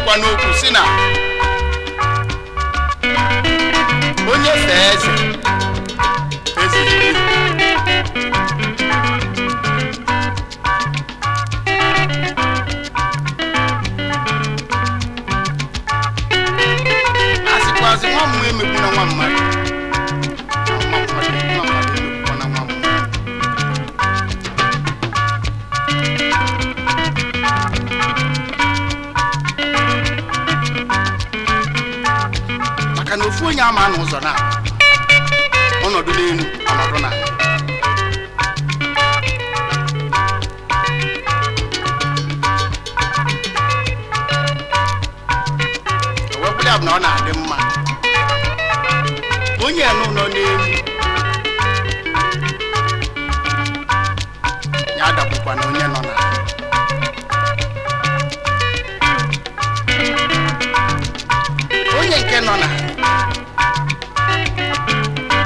na-ekwukwa n'okwu si na onye fee eze eze rie. Na-asịkwazị nwa mmụọ emegbuna nwa mmadụ, na nwa mmadụ nwa mmadụ emegbukwana nwa mmụọ. Maka na ofu onye ama na ụzọ na ọnọdụ n'elu ọnọdụ na ewepụrụ ya bụ na ọ na-adị mma onye nụ nọ n'elu ya adagbukwa na onye nọ na onye nke nọ na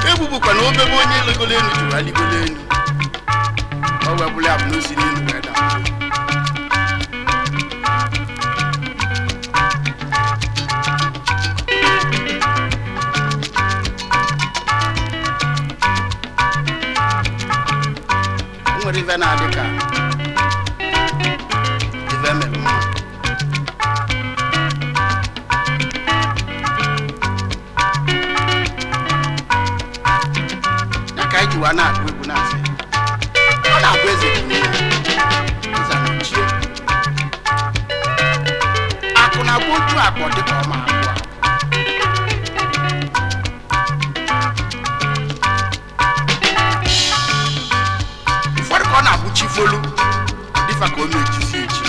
egbubukwa na obebe onye ligolo elu juru aligolo elu o webụla ya bụ na o si n'elu wee daa. O nwere ife na-adị ka ife mere mma ya ka anyị ji wa na-agụ egwu na-asị ọ na-abụ eze bụ nne ya, eze anọchie akụ na agba otu akpọ dịka ọma abụọ. Ụfọdụ ka ọ na-abụ chi folu dịfa ka ọ na-ejizi eji.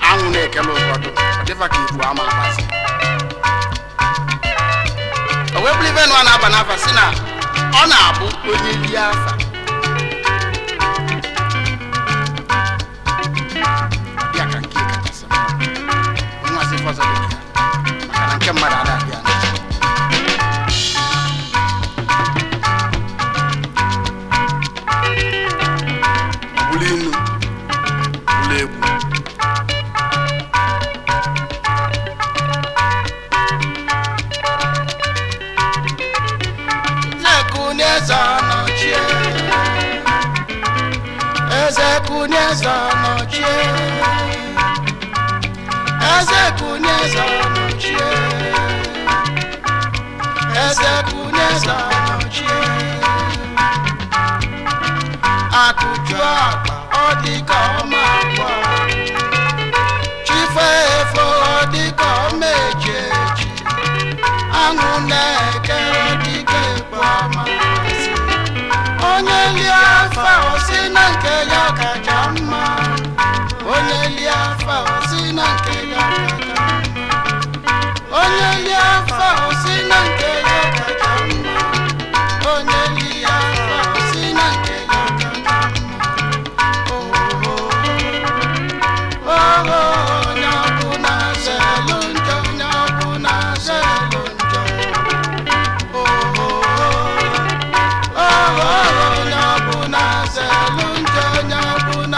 Anwụ na-ekele ụfọdụ ọ dịfa ka ibu ama agbazi o wee bụrụ ife nụ a na-aba n'afa si na ọ na-abụ onye lie afa ya ka nke kachasị mma nwazi ife ọzọ dị ka ya maka na nke mmadụ ada abịa na ọ bụrụ inu bụrụ egwu. Eze kunye eze ọnọchie, eze kunye eze ọnọchie, eze kunye eze ọnọchie. Akụju akpa ọ dị ka ọma akwa, chife efo ọ dị ka ọma echi echi, anwụ na-eke ọ dị ka ekpo ọma asị. Onye lie afa osi na nke ya kacha mma, onye lie afa osi na nke ya kacha mma, onye lie afa osi na nke ya kacha mma, onye lie afa osi na nke ya kacha mma. Oh, oh, oh, oh, onye ọbụla zelụ njọ, onye ọbụla zelụ njọ. Oh, oh, oh. Onye ọbụla zelụ njọ, onye ọbụla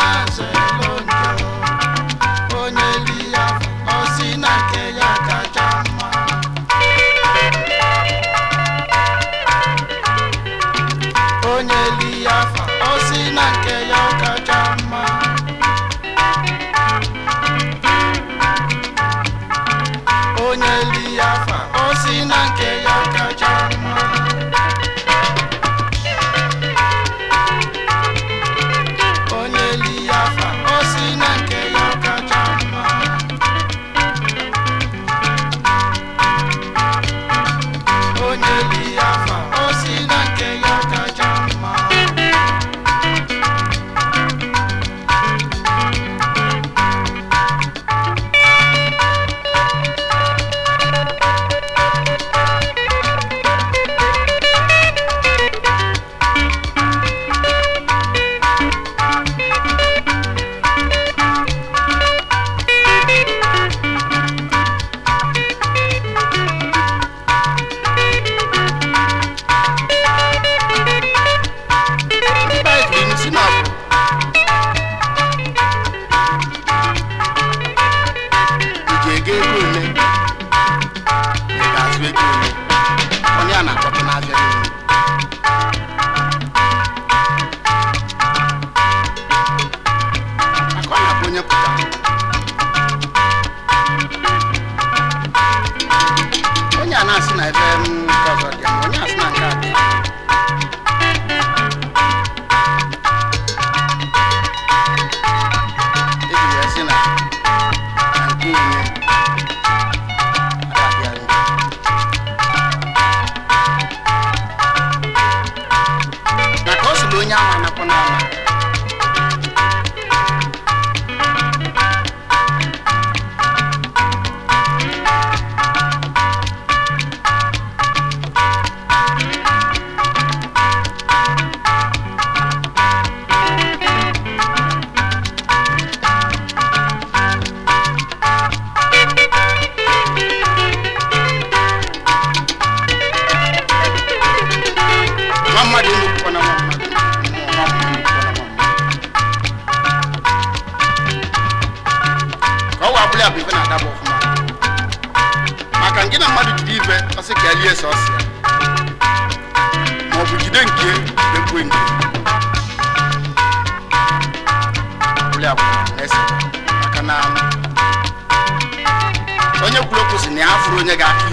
Ka ya lie sọsọ ya, ma ọ bụ jide nke jidekwe nke ọbụla bụ na-ese, maka na onye kwuru okwu si na ya fụrụ onye ga-akụ